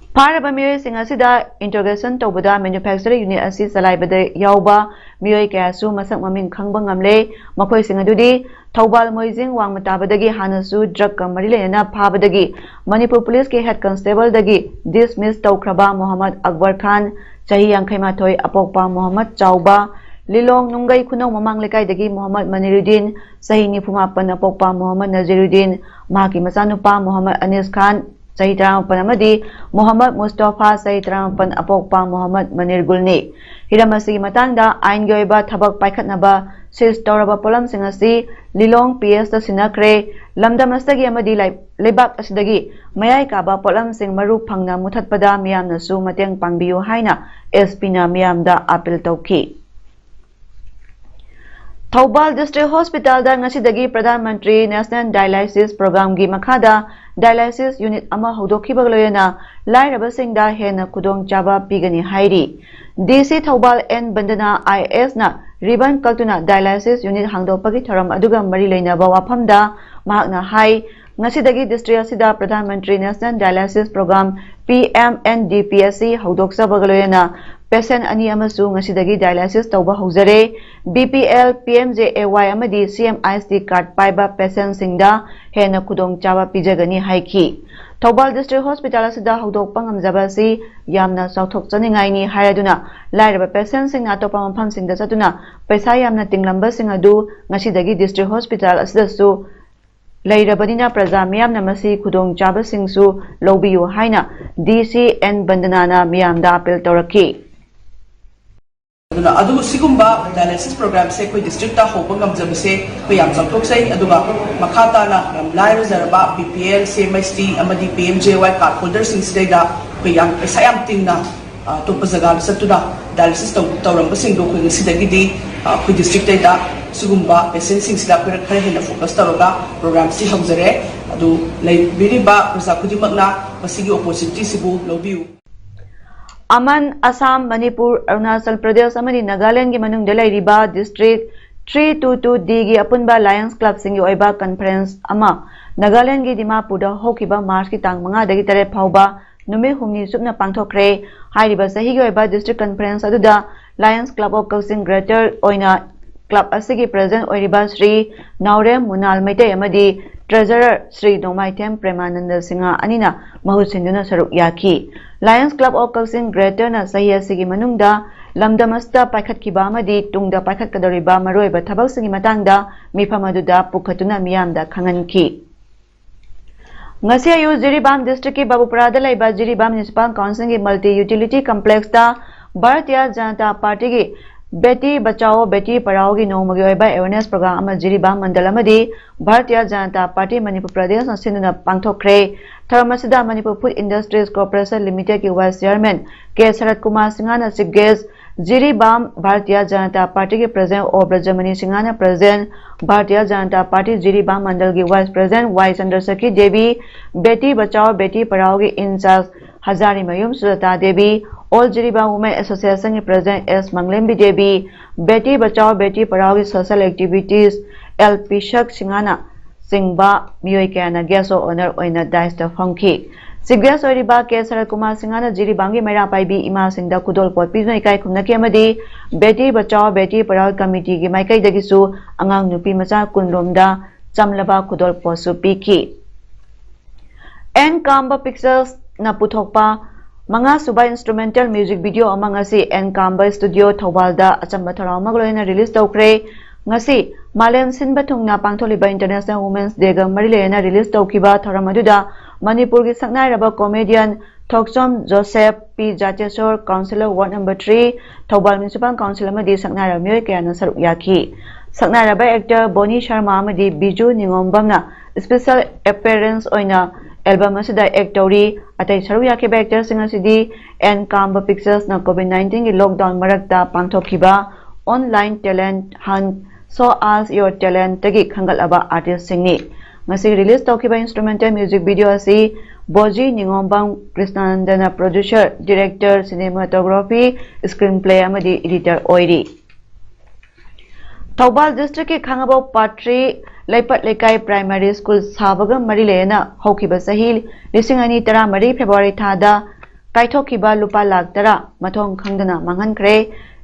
ꯐꯥꯔꯕ ꯃꯤꯑꯣꯏꯁꯤꯡ ꯑꯁꯤꯗ interrogation ꯇꯧꯕꯗ manufacturing unit ꯑꯁꯤ ꯆꯂꯥꯏꯕꯗ ꯌꯥꯎꯕ ꯃꯤꯑꯣꯏ ꯀꯌꯥꯁꯨ ꯃꯁꯛ ꯃꯃꯤꯡ ꯈꯪꯕ ꯉꯝꯂꯦ꯫ ꯃꯈꯣꯏꯁꯤꯡ ꯑꯗꯨꯗꯤ ꯊꯧꯕꯥꯜ ꯃꯣꯏꯖꯤꯡ ꯋꯥꯡꯃ ꯇꯥꯕꯗꯒꯤ ꯍꯥꯟꯅꯁꯨ drug ꯀ ꯃꯔꯤ ꯂꯩꯅꯅ ꯐꯥꯕꯗꯒꯤ ꯃꯅꯤꯄꯨꯔ ꯄꯨꯂꯤꯁꯀꯤ head constable ꯗꯒꯤ dismiss ꯇꯧꯈ꯭ꯔꯕ ꯃꯣꯍꯝꯃꯗ ꯑꯛꯕꯔ ꯈꯥꯟ, ꯆꯍꯤ ꯌꯥꯡꯈꯩ ꯃꯥꯊꯣꯏ, ꯑꯄꯣꯛꯄ ꯃꯣꯍꯝꯃꯗ ꯆꯥꯎꯕ, ꯂꯤꯂꯣꯡ ꯅꯨꯡꯒꯩ ꯈꯨꯅꯧ ꯃꯃꯥꯡ ꯂꯩꯀꯥꯏꯗꯒꯤ ꯃꯣꯍꯝꯃꯗ ꯃꯅꯤꯔꯨꯗꯤꯟ, ꯆꯍꯤ ꯅꯤꯐꯨ ꯃꯥꯄꯟ, ꯑꯄꯣꯛꯄ ꯃꯣꯍꯝꯃꯗ ꯅꯖꯤꯔꯨꯗꯤꯟ, ꯃꯍꯥꯛꯀꯤ ꯃꯆꯥꯅꯨꯄꯥ ꯃꯣꯍꯝꯃꯗ ꯑꯅꯤꯁ ꯈꯥꯟ, ꯆꯍꯤ ꯇꯔꯥꯃꯥꯄꯟ ꯑꯃꯗꯤ ꯃꯣꯍꯝꯃꯗ ꯃꯨꯁꯇꯣꯐꯥ, ꯆꯍꯤ ꯇꯔꯥꯃꯥꯄꯟ, ꯑꯄꯣꯛꯄ ꯃꯣꯍꯝꯃꯗ ꯃꯅꯤꯔꯒꯨꯜꯅꯤ꯫ ꯍꯤꯔꯝ ꯑꯁꯤꯒꯤ ꯃꯇꯥꯡꯗ ꯑꯥꯏꯟꯒꯤ ꯑꯣꯏꯕ ꯊꯕꯛ ꯄꯥꯏꯈꯠꯅꯕ seize ꯇꯧꯔꯕ ꯄꯣꯠꯂꯝꯁꯤꯡ ꯑꯁꯤ ꯂꯤꯂꯣꯡ P S ꯇ ꯁꯤꯟꯅꯈ꯭ꯔꯦ꯫ ꯂꯝꯗꯝ ꯑꯁꯤꯗꯒꯤ ꯑꯃꯗꯤ ꯂꯩ-, ꯂꯩꯕꯥꯛ ꯑꯁꯤꯗꯒꯤ ꯃꯌꯥꯏ ꯀꯥꯕ ꯄꯣꯠꯂꯝꯁꯤꯡ ꯃꯔꯨ ꯐꯪꯅ ꯃꯨꯊꯠꯄꯗ ꯃꯤꯌꯥꯝꯅꯁꯨ ꯃꯇꯦꯡ ꯄꯥꯡꯕꯤꯌꯨ ꯍꯥꯏꯅ S P ꯅ ꯃꯤꯌꯥꯝꯗ appeal ꯇꯧꯈꯤ꯫ ꯊꯧꯕꯥꯜ District Hospital ꯗ ꯉꯁꯤꯗꯒꯤ Pradhan Mantri National Dialysis Program ꯒꯤ ꯃꯈꯥꯗ dialysis unit ꯑꯃ ꯍꯧꯗꯣꯛꯈꯤꯕꯒ ꯂꯣꯏꯅꯅ ꯂꯥꯏꯔꯕꯁꯤꯡꯗ ꯍꯦꯟꯅ ꯈꯨꯗꯣꯡꯆꯥꯕ ꯄꯤꯒꯅꯤ ꯍꯥꯏꯔꯤ꯫ D C Thoubal N Vandana I A S ꯅ ribbon ꯀꯛꯇꯨꯅ dialysis unit ꯍꯥꯡꯗꯣꯛꯄꯒꯤ ꯊꯧꯔꯝ ꯑꯗꯨꯒ ꯃꯔꯤ ꯂꯩꯅꯕ ꯋꯥꯐꯝꯗ ꯃꯍꯥꯛꯅ ꯍꯥꯏ, ꯉꯁꯤꯗꯒꯤ district ꯑꯁꯤꯗ Pradhan Mantri National Dialysis Program, P M N D P, ꯑꯁꯤ ꯍꯧꯗꯣꯛꯆꯕꯒ ꯂꯣꯏꯅꯅ patient ꯑꯅꯤ ꯑꯃꯁꯨ ꯉꯁꯤꯗꯒꯤ dialysis ꯇꯧꯕ ꯍꯧꯖꯔꯦ꯫ B P L, P M J A Y ꯑꯃꯗꯤ C M I S D card ꯄꯥꯏꯕ patient ꯁꯤꯡꯗ ꯍꯦꯟꯅ ꯈꯨꯗꯣꯡꯆꯥꯕ ꯄꯤꯖꯒꯅꯤ ꯍꯥꯏꯈꯤ꯫ ꯊꯧꯕꯥꯜ District Hospital ꯑꯁꯤꯗ ꯍꯧꯗꯣꯛꯄ ꯉꯝꯖꯕ ꯑꯁꯤ ꯌꯥꯝꯅ ꯆꯥꯎꯊꯣꯛꯆꯅꯤꯡꯉꯥꯏꯅꯤ ꯍꯥꯏꯔꯗꯨꯅ ꯂꯥꯏꯔꯕ patient ꯁꯤꯡꯅ ꯑꯇꯣꯞꯄ ꯃꯐꯝꯁꯤꯡꯗ ꯆꯠꯇꯨꯅ ꯄꯩꯁꯥ ꯌꯥꯝꯅ ꯇꯤꯡꯂꯝꯕꯁꯤꯡ ꯑꯗꯨ ꯉꯁꯤꯗꯒꯤ District Hospital ꯑꯁꯤꯗꯁꯨ ꯂꯩꯔꯕꯅꯤꯅ ꯄ꯭ꯔꯖꯥ ꯃꯤꯌꯥꯝꯅ ꯃꯁꯤ ꯈꯨꯗꯣꯡꯆꯥꯕꯁꯤꯡꯁꯨ ꯂꯧꯕꯤꯌꯨ ꯍꯥꯏꯅ D C N ꯕꯟꯗꯅꯥꯅ ꯃꯤꯌꯥꯝꯗ appeal ꯇꯧꯔꯛꯈꯤ꯫ ꯑꯗꯨꯅ ꯑꯗꯨ ꯁꯤꯒꯨꯝꯕ dialysis program ꯁꯦ ꯑꯩꯈꯣꯏ district ꯇ ꯍꯧꯕ ꯉꯝꯖꯕꯁꯦ ꯑꯩꯈꯣꯏ ꯌꯥꯝ ꯆꯥꯎꯊꯣꯛꯆꯩ꯫ ꯑꯗꯨꯒ ꯃꯈꯥ ꯇꯥꯅ ꯌꯥꯝ ꯂꯥꯏꯔꯖꯔꯕ B P L, C M I S D ꯑꯃꯗꯤ P M J A Y card holder ꯁꯤꯡꯁꯤꯗꯩꯗ ꯑꯩꯈꯣꯏ ꯌꯥꯝ ꯄꯩꯁꯥ ꯌꯥꯝ ꯇꯤꯡꯅ, ꯑ, ꯑꯇꯣꯞꯄ ꯖꯒꯥꯗ ꯆꯠꯇꯨꯅ dialysis ꯇꯧ-, ꯇꯧꯔꯝꯕꯁꯤꯡꯗꯣ ꯑꯩꯈꯣꯏ ꯉꯁꯤꯗꯒꯤꯗꯤ ꯑꯩꯈꯣꯏ ꯗꯤꯁꯇ꯭ꯔꯤꯛꯇꯩꯗ ꯁꯤꯒꯨꯝꯕ ꯄꯦꯁꯦꯟꯁꯤꯡꯁꯤꯗ ꯑꯩꯈꯣꯏꯅ ꯈꯔ ꯍꯦꯟꯅ ꯐꯣꯀꯁ ꯇꯧꯔꯒ ꯄ꯭ꯔꯣꯒ꯭ꯔꯥꯝꯁꯤ ꯍꯧꯖꯔꯦ꯫ ꯑꯗꯨ ꯂꯩꯕꯤꯔꯤꯕ ꯄ꯭ꯔꯖꯥ ꯈꯨꯗꯤꯡꯃꯛꯅ ꯃꯁꯤꯒꯤ ꯑꯣꯄꯣꯔꯆꯨꯅꯤꯇꯤꯁꯤꯕꯨ ꯂꯧꯕꯤꯌꯨ꯫ ꯑꯃꯟ, ꯑꯁꯥꯝ, ꯃꯅꯤꯄꯨꯔ, ꯑꯔꯨꯅꯥꯆꯜ ꯄ꯭ꯔꯗꯦꯁ ꯑꯃꯗꯤ ꯅꯥꯒꯥꯂꯦꯟꯒꯤ ꯃꯅꯨꯡꯗ ꯂꯩꯔꯤꯕ ꯗꯤꯁꯇ꯭ꯔꯤꯛ ꯊ꯭ꯔꯤ ꯇꯨ ꯇꯨ ꯗꯤꯒꯤ ꯑꯄꯨꯟꯕ ꯂꯥꯌꯟꯁ ꯀ꯭ꯂꯕꯁꯤꯡꯒꯤ ꯑꯣꯏꯕ ꯀꯟꯐꯔꯦꯟꯁ ꯑꯃ ꯅꯥꯒꯥꯂꯦꯟꯒꯤ ꯗꯤꯃꯥꯄꯨꯔꯗ ꯍꯧꯈꯤꯕ ꯃꯥꯔꯆꯀꯤ ꯇꯥꯡ ꯃꯉꯥꯗꯒꯤ ꯇꯔꯦꯠ ꯐꯥꯎꯕ ꯅꯨꯃꯤꯠ ꯍꯨꯝꯅꯤ ꯆꯨꯞꯅ ꯄꯥꯡꯊꯣꯛꯈ꯭ꯔꯦ꯫ ꯍꯥꯏꯔꯤꯕ ꯆꯍꯤꯒꯤ ꯑꯣꯏꯕ ꯗꯤꯁꯇ꯭ꯔꯤꯛ ꯀꯟꯐꯔꯦꯟꯁ ꯑꯗꯨꯗ ꯂꯥꯌꯟꯁ ꯀ꯭ꯂꯕ ꯑꯣꯐ ꯀꯛꯆꯤꯡ ꯒ꯭ꯔꯦꯇꯔ ꯑꯣꯏꯅ ꯀ꯭ꯂꯕ ꯑꯁꯤꯒꯤ ꯄ꯭ꯔꯦꯁꯤꯗꯦꯟꯠ ꯑꯣꯏꯔꯤꯕ ꯁ꯭ꯔꯤ ꯅꯥꯎꯔꯦꯝ ꯃꯨꯅꯥꯜ ꯃꯩꯇꯩ ꯑꯃꯗꯤ ꯇ꯭ꯔꯦꯖꯔꯔ ꯁ꯭ꯔꯤ ꯅꯣꯡꯃꯥꯏꯊꯦꯝ ꯄ꯭ꯔꯦꯃꯥꯅꯟꯗ ꯁꯤꯡꯍ ꯑꯅꯤꯅ ꯃꯍꯨꯠ ꯁꯤꯟꯗꯨꯅ ꯁꯔꯨꯛ ꯌꯥꯈꯤ꯫ ꯂꯥꯌꯟꯁ ꯀ꯭ꯂꯕ ꯑꯣꯐ ꯀꯛꯆꯤꯡ ꯒ꯭ꯔꯦꯇꯔꯅ ꯆꯍꯤ ꯑꯁꯤꯒꯤ ꯃꯅꯨꯡꯗ ꯂꯝꯗꯝ ꯑꯁꯤꯗ ꯄꯥꯏꯈꯠꯈꯤꯕ ꯑꯃꯗꯤ ꯇꯨꯡꯗ ꯄꯥꯏꯈꯠꯀꯗꯧꯔꯤꯕ ꯃꯔꯨꯑꯣꯏꯕ ꯊꯕꯛꯁꯤꯡꯒꯤ ꯃꯇꯥꯡꯗ ꯃꯤꯐꯝ ꯑꯗꯨꯗ ꯄꯨꯈꯠꯇꯨꯅ ꯃꯤꯌꯥꯝꯗ ꯈꯪꯍꯟꯈꯤ꯫ ꯉꯁꯤ ꯑꯌꯨꯛ ꯖꯤꯔꯤꯕꯥꯝ ꯗꯤꯁꯇ꯭ꯔꯤꯛꯀꯤ ꯕꯥꯕꯨꯄꯨꯔꯥꯗ ꯂꯩꯕ ꯖꯤꯔꯤꯕꯥꯝ ꯃ꯭ꯌꯨꯅꯤꯁꯤꯄꯥꯜ ꯀꯥꯎꯟꯁꯤꯜꯒꯤ ꯃꯜꯇꯤ ꯌꯨꯇꯤꯂꯤꯇꯤ ꯀꯝꯄ꯭ꯂꯦꯛꯁꯇ ꯚꯥꯔꯇꯤꯌꯥ ꯖꯅꯇꯥ ꯄꯥꯔꯇꯤꯒꯤ ꯕꯦꯇꯤ ꯕꯆꯥꯑꯣ ꯕꯦꯇꯤ ꯄꯔꯥꯑꯣꯒꯤ ꯅꯣꯡꯃꯒꯤ ꯑꯣꯏꯕ ꯑꯦꯋꯦꯔꯅꯦꯁ ꯄ꯭ꯔꯣꯒ꯭ꯔꯥꯝ ꯑꯃ ꯖꯤꯔꯤꯕꯥꯝ ꯃꯟꯗꯜ ꯑꯃꯗꯤ ꯚꯥꯔꯇꯤꯌꯥ ꯖꯅꯇꯥ ꯄꯥꯔꯇꯤ ꯃꯅꯤꯄꯨꯔ ꯄ꯭ꯔꯗꯦꯁꯅ ꯁꯤꯟꯗꯨꯅ ꯄꯥꯡꯊꯣꯛꯈ꯭ꯔꯦ꯫ ꯊꯧꯔꯝ ꯑꯁꯤꯗ ꯃꯅꯤꯄꯨꯔ ꯐꯨꯗ ꯏꯟꯗꯁꯇ꯭ꯔꯤꯁ ꯀꯣꯔꯄꯣꯔꯦꯁꯟ ꯂꯤꯃꯤꯇꯦꯗꯀꯤ vice chairman K Sarat Kumar ꯁꯤꯡꯍꯅ ꯆꯤꯐ ꯒꯦꯁ, ꯖꯤꯔꯤꯕꯥꯝ ꯚꯥꯔꯇꯤꯌꯥ ꯖꯅꯇꯥ ꯄꯥꯔꯇꯤꯒꯤ ꯄ꯭ꯔꯦꯁꯤꯗꯦꯟꯠ ꯑꯣ ꯕ꯭ꯔꯖꯃꯅꯤ ꯁꯤꯡꯍꯅ ꯄ꯭ꯔꯦꯁꯤꯗꯦꯟꯠ, ꯚꯥꯔꯇꯤꯌꯥ ꯖꯅꯇꯥ ꯄꯥꯔꯇꯤ ꯖꯤꯔꯤꯕꯥꯝ ꯃꯟꯗꯜꯒꯤ vice president Y Chandrasekhi Devi, Beti Bachao Beti ꯄꯔꯥꯑꯣꯒꯤ in charge Hazarimayum Sujata Devi, all Jiribam women ꯑꯦꯁꯣꯁꯤꯌꯦꯁꯟꯒꯤ ꯄ꯭ꯔꯦꯁꯤꯗꯦꯟꯠ ꯑꯦꯁ ꯃꯪꯂꯦꯝꯕꯤ ꯗꯦꯕꯤ, ꯕꯦꯇꯤ ꯕꯆꯥꯑꯣ ꯕꯦꯇꯤ ꯄꯔꯥꯑꯣꯒꯤ ꯁꯣꯁꯤꯌꯦꯜ ꯑꯦꯛꯇꯤꯚꯤꯁꯇꯤꯁ ꯑꯦꯜ ꯄꯤꯁꯛ ꯁꯤꯡꯍꯅ ꯆꯤꯡꯕ ꯃꯤꯑꯣꯏ ꯀꯌꯥꯅ ꯒꯦꯁ ꯑꯣꯐ ꯑꯣꯅꯔ ꯑꯣꯏꯅ ꯗꯥꯏꯁꯇ ꯐꯝꯈꯤ꯫ ꯆꯤꯐ ꯒꯦꯁ ꯑꯣꯏꯔꯤꯕ ꯀꯦ ꯁꯔꯠ ꯀꯨꯃꯥꯔ ꯁꯤꯡꯍꯅ ꯖꯤꯔꯤꯕꯥꯝꯒꯤ ꯃꯩꯔꯥ ꯄꯥꯏꯕꯤ ꯏꯃꯥꯁꯤꯡꯗ ꯈꯨꯗꯣꯜꯄꯣꯠ ꯄꯤꯗꯨꯅ ꯏꯀꯥꯏ ꯈꯨꯝꯅꯈꯤ ꯑꯃꯗꯤ ꯕꯦꯇꯤ ꯕꯆꯥꯑꯣ ꯕꯦꯇꯤ ꯄꯔꯥꯑꯣ ꯀꯃꯤꯇꯤꯒꯤ ꯃꯥꯏꯀꯩꯗꯒꯤꯁꯨ ꯑꯉꯥꯡ ꯅꯨꯄꯤ ꯃꯆꯥ ꯀꯨꯟꯔꯣꯝꯗ ꯆꯝꯂꯕ ꯈꯨꯗꯣꯜꯄꯣꯠꯁꯨ ꯄꯤꯈꯤ꯫ ꯑꯦꯟ ꯀꯥꯝꯕ ꯄꯤꯛꯆꯔꯁꯅ ꯄꯨꯊꯣꯛꯄ ꯃꯉꯥꯁꯨꯕ ꯏꯟꯁꯇ꯭ꯔꯨꯃꯦꯟꯇꯦꯜ ꯃ꯭ꯌꯨꯖꯤꯛ ꯚꯤꯗꯤꯑꯣ ꯑꯃ ꯉꯁꯤ ꯑꯦꯟ ꯀꯥꯝꯕ ꯁ꯭ꯇꯨꯗꯤꯑꯣ ꯊꯧꯕꯥꯜꯗ ꯑꯆꯝꯕ ꯊꯧꯔꯥꯡ ꯑꯃꯒ ꯂꯣꯏꯅꯅ ꯔꯤꯂꯤꯖ ꯇꯧꯈ꯭ꯔꯦ꯫ ꯉꯁꯤ ꯃꯥꯂꯦꯝ ꯁꯤꯟꯕ ꯊꯨꯡꯅ ꯄꯥꯡꯊꯣꯛꯂꯤꯕ ꯏꯟꯇꯔꯅꯦꯁꯅꯦꯜ ꯋꯨꯃꯦꯟꯁ ꯗꯦꯒ ꯃꯔꯤ ꯂꯩꯅꯅ ꯔꯤꯂꯤꯖ ꯇꯧꯈꯤꯕ ꯊꯧꯔꯝ ꯑꯗꯨꯗ ꯃꯅꯤꯄꯨꯔꯒꯤ ꯁꯛꯅꯥꯏꯔꯕ comedian Thokchom Joseph, P Jateshor, councillor ward number three, Thoubal municipal council ꯑꯃꯗꯤ ꯁꯛꯅꯥꯏꯔꯕ ꯃꯤꯑꯣꯏ ꯀꯌꯥꯅ ꯁꯔꯨꯛ ꯌꯥꯈꯤ꯫ ꯁꯛꯅꯥꯏꯔꯕ ꯑꯦꯛꯇꯔ ꯕꯣꯅꯤ ꯁꯔꯃ ꯑꯃꯗꯤ ꯕꯤꯖꯨ ꯅꯤꯉꯣꯝꯕꯝꯅ ꯁ꯭ꯄꯦꯁꯦꯜ ꯑꯦꯄꯤꯌꯔꯦꯟꯁ ꯑꯣꯏꯅ ꯑꯦꯜꯕꯝ ꯑꯁꯤꯗ ꯑꯦꯛ ꯇꯧꯔꯤ꯫ ꯑꯇꯩ ꯁꯔꯨꯛ ꯌꯥꯈꯤꯕ ꯑꯦꯛꯇꯔꯁꯤꯡ ꯑꯁꯤꯗꯤ ꯑꯦꯟ ꯀꯥꯝꯕ ꯄꯤꯛꯆꯔꯁꯅ ꯀꯣꯚꯤꯗ ꯅꯥꯏꯟꯇꯤꯟꯒꯤ ꯂꯣꯛꯗꯥꯎꯟ ꯃꯔꯛꯇ ꯄꯥꯡꯊꯣꯛꯈꯤꯕ Online Talent Hunt, Show Us Your Talent ꯇꯒꯤ ꯈꯟꯒꯠꯂꯕ artist ꯁꯤꯡꯅꯤ꯫ ꯉꯁꯤ release ꯇꯧꯈꯤꯕ instrumental music video ꯑꯁꯤ ꯕꯣꯖꯤ ꯅꯤꯉꯣꯝꯕꯝ ꯀ꯭ꯔꯤꯁꯅꯥꯅꯟꯗꯅ producer, director, cinematography, screenplay ꯑꯃꯗꯤ editor ꯑꯣꯏꯔꯤ꯫ ꯊꯧꯕꯥꯜ district ꯀꯤ ꯈꯥꯡꯉꯕꯣꯛ ꯄꯥꯠ ꯊ꯭ꯔꯤ ꯂꯩꯄꯠ ꯂꯩꯀꯥꯏ primary school ꯁꯥꯕꯒ ꯃꯔꯤ ꯂꯩꯅꯅ ꯍꯧꯈꯤꯕ ꯆꯍꯤ ꯂꯤꯁꯤꯡ ꯑꯅꯤ ꯇꯔꯥꯃꯔꯤ February ꯊꯥꯗ ꯀꯥꯏꯊꯣꯛꯈꯤꯕ ꯂꯨꯄꯥ ꯂꯥꯈ ꯇꯔꯥ ꯃꯊꯣꯡ ꯈꯪꯗꯅ ꯃꯥꯡꯍꯟꯈ꯭ꯔꯦ꯫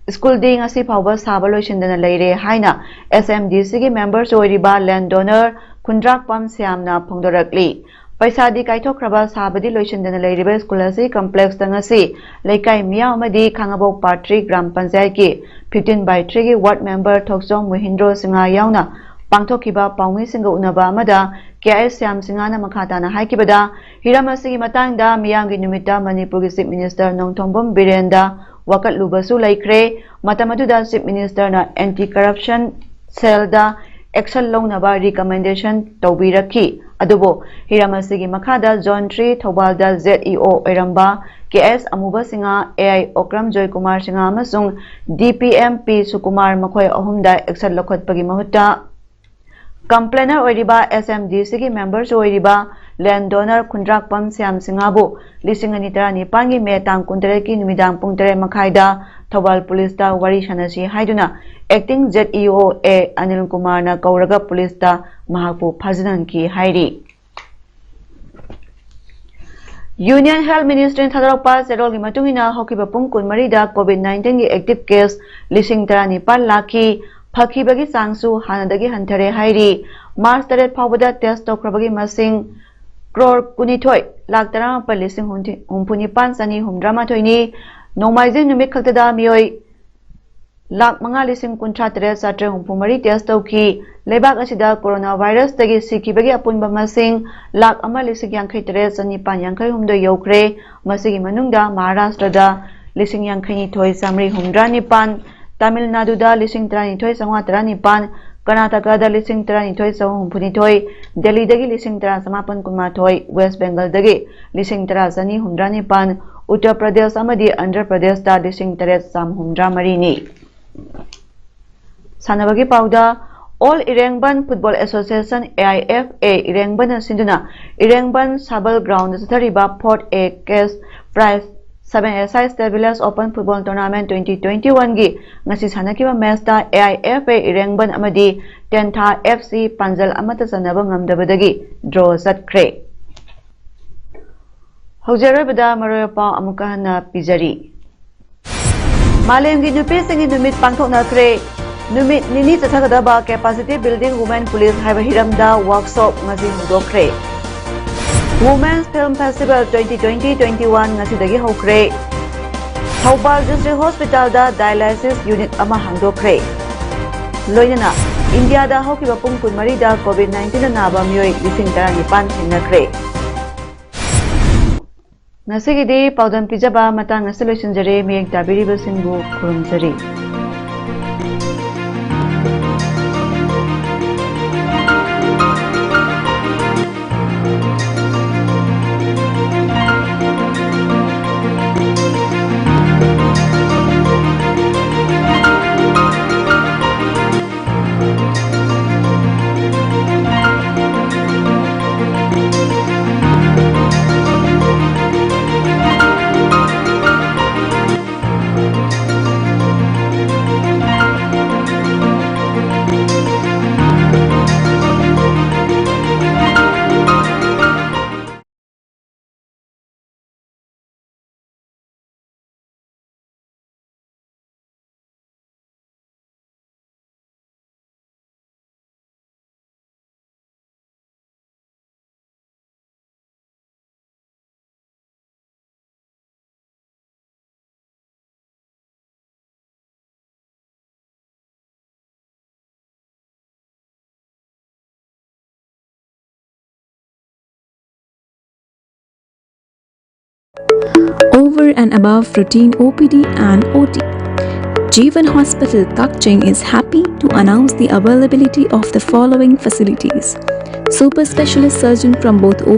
School ꯗꯤ ꯉꯁꯤ ꯐꯥꯎꯕ ꯁꯥꯕ ꯂꯣꯏꯁꯤꯟꯗꯅ ꯂꯩꯔꯦ ꯍꯥꯏꯅ S M D C ꯒꯤ members ꯑꯣꯏꯔꯤꯕ land donor ꯈꯨꯟꯗ꯭ꯔꯥꯛꯄꯝ ꯁ꯭ꯌꯥꯝꯅ ꯐꯣꯡꯗꯣꯔꯛꯂꯤ꯫ ꯄꯩꯁꯥꯗꯤ ꯀꯥꯏꯊꯣꯛꯈ꯭ꯔꯕ, ꯁꯥꯕꯗꯤ ꯂꯣꯏꯁꯤꯟꯗꯅ ꯂꯩꯔꯤꯕ school ꯑꯁꯤ complex ꯇ ꯉꯁꯤ ꯂꯩꯀꯥꯏ ꯃꯤꯌꯥꯝ ꯑꯃꯗꯤ ꯈꯥꯡꯉꯕꯣꯛ ꯄꯥꯠ ꯊ꯭ꯔꯤ ꯒ꯭ꯔꯥꯝ ꯄꯟꯆꯥꯌꯠꯀꯤ fifteen by three ꯒꯤ ward member ꯊꯣꯛꯆꯣꯝ ꯃꯣꯍꯤꯟꯗ꯭ꯔꯣ ꯁꯤꯡꯍ ꯌꯥꯎꯅ ꯄꯥꯡꯊꯣꯛꯈꯤꯕ ꯄꯥꯎꯃꯤꯁꯤꯡꯒ ꯎꯅꯕ ꯑꯃꯗ K I S ꯁ꯭ꯌꯥꯝ ꯁꯤꯡꯍꯅ ꯃꯈꯥ ꯇꯥꯅ ꯍꯥꯏꯈꯤꯕꯗ, ꯍꯤꯔꯝ ꯑꯁꯤꯒꯤ ꯃꯇꯥꯡꯗ ꯃꯤꯌꯥꯝꯒꯤ ꯅꯨꯃꯤꯠꯇ ꯃꯅꯤꯄꯨꯔꯒꯤ Chief Minister ꯅꯣꯡꯊꯣꯝꯕꯝ ꯕꯤꯔꯦꯟꯗ ꯋꯥꯀꯠꯂꯨꯕꯁꯨ ꯂꯩꯈ꯭ꯔꯦ꯫ ꯃꯇꯝ ꯑꯗꯨꯗ Chief Minister ꯅ anti corruption cell ꯗ action ꯂꯧꯅꯕ recommendation ꯇꯧꯕꯤꯔꯛꯈꯤ꯫ ꯑꯗꯨꯕꯨ ꯍꯤꯔꯝ ꯑꯁꯤꯒꯤ ꯃꯈꯥꯗ Zone three ꯊꯧꯕꯥꯜꯗ Z E O ꯑꯣꯏꯔꯝꯕ K S ꯑꯃꯨꯕ ꯁꯤꯡꯍ, A I ꯑꯣꯀ꯭ꯔꯝ ꯖꯣꯏꯀꯨꯃꯥꯔ ꯁꯤꯡꯍ ꯑꯃꯁꯨꯡ D P M P ꯁꯨꯀꯨꯃꯥꯔ ꯃꯈꯣꯏ ꯑꯍꯨꯝꯗ action ꯂꯧꯈꯠꯄꯒꯤ ꯃꯍꯨꯠꯇ, complainer ꯑꯣꯏꯔꯤꯕ S M D C ꯒꯤ members ꯑꯣꯏꯔꯤꯕ land donor ꯈꯨꯟꯗ꯭ꯔꯥꯛꯄꯝ ꯁ꯭ꯌꯥꯝ ꯁꯤꯡꯍꯕꯨ ꯂꯤꯁꯤꯡ ꯑꯅꯤ ꯇꯔꯥꯅꯤꯄꯥꯟꯒꯤ May ꯇꯥꯡ ꯀꯨꯟꯇꯔꯦꯠꯀꯤ ꯅꯨꯃꯤꯗꯥꯡ ꯄꯨꯡ ꯇꯔꯦꯠ ꯃꯈꯥꯏꯗ ꯊꯧꯕꯥꯜ police ꯇ ꯋꯥꯔꯤ ꯁꯥꯟꯅꯁꯤ ꯍꯥꯏꯗꯨꯅ acting Z E O A Anil ꯀꯨꯃꯥꯔꯅ ꯀꯧꯔꯒ police ꯇ ꯃꯍꯥꯛꯄꯨ ꯐꯥꯖꯤꯟꯍꯟꯈꯤ ꯍꯥꯏꯔꯤ꯫ Union Health Ministry ꯅ ꯊꯥꯗꯣꯔꯛꯄ ꯆꯦꯔꯣꯜꯒꯤ ꯃꯇꯨꯡ ꯏꯟꯅ, ꯍꯧꯈꯤꯕ ꯄꯨꯡ ꯀꯨꯟꯃꯔꯤꯗ COVID nineteen ꯒꯤ active case ꯂꯤꯁꯤꯡ ꯇꯔꯥꯅꯤꯄꯥꯟ ꯂꯥꯛꯈꯤ꯫ ꯐꯈꯤꯕꯒꯤ ꯆꯥꯡꯁꯨ ꯍꯥꯟꯅꯗꯒꯤ ꯍꯟꯊꯔꯦ ꯍꯥꯏꯔꯤ꯫ March ꯇꯔꯦꯠ ꯐꯥꯎꯕꯗ test ꯇꯧꯈ꯭ꯔꯕꯒꯤ ꯃꯁꯤꯡ ꯀ꯭ꯔꯣꯔ ꯀꯨꯟꯅꯤꯊꯣꯏ ꯂꯥꯛ ꯇꯔꯥꯃꯥꯄꯜ ꯂꯤꯁꯤꯡ ꯍꯨꯝꯐꯨꯅꯤꯄꯥꯟ ꯆꯅꯤ ꯍꯨꯝꯐꯨꯇꯔꯥꯃꯥꯊꯣꯏꯅꯤ꯫ ꯅꯣꯡꯃꯥꯏꯖꯤꯡ ꯅꯨꯃꯤꯠ ꯈꯛꯇꯗ ꯃꯤꯑꯣꯏ ꯂꯥꯛ ꯃꯉꯥ ꯂꯤꯁꯤꯡ ꯀꯨꯟꯊ꯭ꯔꯥ ꯇꯔꯦꯠ ꯆꯥꯇ꯭ꯔꯦꯠ ꯍꯨꯝꯐꯨ ꯃꯔꯤ test ꯇꯧꯈꯤ꯫ ꯂꯩꯕꯥꯛ ꯑꯁꯤꯗ corona virus ꯇꯒꯤ ꯁꯤꯈꯤꯕꯒꯤ ꯑꯄꯨꯟꯕ ꯃꯁꯤꯡ ꯂꯥꯛ ꯑꯃ ꯂꯤꯁꯤꯡ ꯌꯥꯡꯈꯩ ꯇꯔꯦꯠ ꯆꯅꯤꯄꯥꯟ ꯌꯥꯡꯈꯩ ꯍꯨꯝꯗꯣꯏ ꯌꯧꯈ꯭ꯔꯦ꯫ ꯃꯁꯤꯒꯤ ꯃꯅꯨꯡꯗ ꯃꯍꯥꯔꯥꯁꯇ꯭ꯔꯗ ꯂꯤꯁꯤꯡ ꯌꯥꯡꯈꯩ ꯅꯤꯊꯣꯏ ꯆꯥꯃꯔꯤ ꯍꯨꯝꯗ꯭ꯔꯥ ꯅꯤꯄꯥꯟ, ꯇꯥꯃꯤꯜ ꯅꯥꯗꯨꯗ ꯂꯤꯁꯤꯡ ꯇꯔꯥꯅꯤꯊꯣꯏ ꯆꯥꯝꯃꯉꯥ ꯇꯔꯥꯅꯤꯄꯥꯟ, ꯀꯔꯅꯥꯇꯀꯥꯗ ꯂꯤꯁꯤꯡ ꯇꯔꯥꯅꯤꯊꯣꯏ ꯆꯍꯨꯝ ꯍꯨꯝꯐꯨ ꯅꯤꯊꯣꯏ, ꯗꯦꯜꯂꯤꯗꯒꯤ ꯂꯤꯁꯤꯡ ꯇꯔꯥ ꯆꯥꯃꯥꯄꯟ ꯀꯨꯟꯃꯥꯊꯣꯏ, ꯋꯦꯁ ꯕꯦꯡꯒꯜꯗꯒꯤ ꯂꯤꯁꯤꯡ ꯇꯔꯥ ꯆꯅꯤ ꯍꯨꯝꯗ꯭ꯔꯥ ꯅꯤꯄꯥꯟ, ꯎꯠꯇꯔ ꯄ꯭ꯔꯗꯦꯁ ꯑꯃꯗꯤ ꯑꯟꯙ꯭ꯔ ꯄ꯭ꯔꯗꯦꯁꯇ ꯂꯤꯁꯤꯡ ꯇꯔꯦꯠ ꯆꯥꯝꯃ ꯍꯨꯝꯗ꯭ꯔꯥ ꯃꯔꯤꯅꯤ꯫ ꯁꯥꯟꯅꯕꯒꯤ ꯄꯥꯎꯗ, All Irengbon Football Association, A I F A, ꯏꯔꯦꯡꯕꯟꯅ ꯁꯤꯟꯗꯨꯅ ꯏꯔꯦꯡꯕꯟ ꯁꯥꯕꯜ ground ꯗ ꯆꯠꯊꯔꯤꯕ fourth A cash prize seven A side State Village Open Football Tournament twenty twenty-one ꯒꯤ ꯉꯁꯤ ꯁꯥꯟꯅꯈꯤꯕ match ꯇ A I F A ꯏꯔꯦꯡꯕꯟ ꯑꯃꯗꯤ ꯇꯦꯟꯊꯥ F C ꯄꯥꯟꯖꯜ ꯑꯃꯠꯇ ꯆꯟꯅꯕ ꯉꯝꯗꯕꯗꯒꯤ draw ꯆꯠꯈ꯭ꯔꯦ꯫ ꯍꯧꯖꯤꯛ ꯑꯔꯣꯏꯕꯗ ꯃꯔꯨꯑꯣꯏꯕ ꯄꯥꯎ ꯑꯃꯨꯛꯀ ꯍꯟꯅ ꯄꯤꯖꯔꯤ꯫ ꯃꯥꯂꯦꯝꯒꯤ ꯅꯨꯄꯤꯁꯤꯡꯒꯤ ꯅꯨꯃꯤꯠ ꯄꯥꯡꯊꯣꯛꯅꯈ꯭ꯔꯦ꯫ ꯅꯨꯃꯤꯠ ꯅꯤꯅꯤ ꯆꯠꯊꯒꯗꯕ Capacity Building Women Police ꯍꯥꯏꯕ ꯍꯤꯔꯝꯗ workshop ꯉꯁꯤ ꯍꯧꯗꯣꯛꯈ꯭ꯔꯦ꯫ Women's Film Festival twenty twenty twenty-one ꯉꯁꯤꯗꯒꯤ ꯍꯧꯈ꯭ꯔꯦ꯫ ꯊꯧꯕꯥꯜ District Hospital ꯗ dialysis unit ꯑꯃ ꯍꯥꯡꯗꯣꯛꯈ꯭ꯔꯦ꯫ ꯂꯣꯏꯅꯅ ꯏꯟꯗꯤꯌꯥꯗ ꯍꯧꯈꯤꯕ ꯄꯨꯡ ꯀꯨꯟꯃꯔꯤꯗ COVID nineteen ꯅ ꯅꯥꯕ ꯃꯤꯑꯣꯏ ꯂꯤꯁꯤꯡ ꯇꯔꯥꯅꯤꯄꯥꯟ ꯊꯦꯡꯅꯈ꯭ꯔꯦ꯫ ꯉꯁꯤꯒꯤꯗꯤ ꯄꯥꯎꯗꯝ ꯄꯤꯖꯕ ꯃꯇꯥꯡ ꯑꯁꯤ ꯂꯣꯏꯁꯤꯟꯖꯔꯦ꯫ ꯃꯌꯦꯛ ꯇꯥꯕꯤꯔꯤꯕꯁꯤꯡꯕꯨ ꯈꯨꯔꯨꯝꯖꯔꯤ꯫ Over and above routine O P D and O T, Jeevan Hospital Kakching is happy to announce the availability of the following facilities: super specialist surgeon from both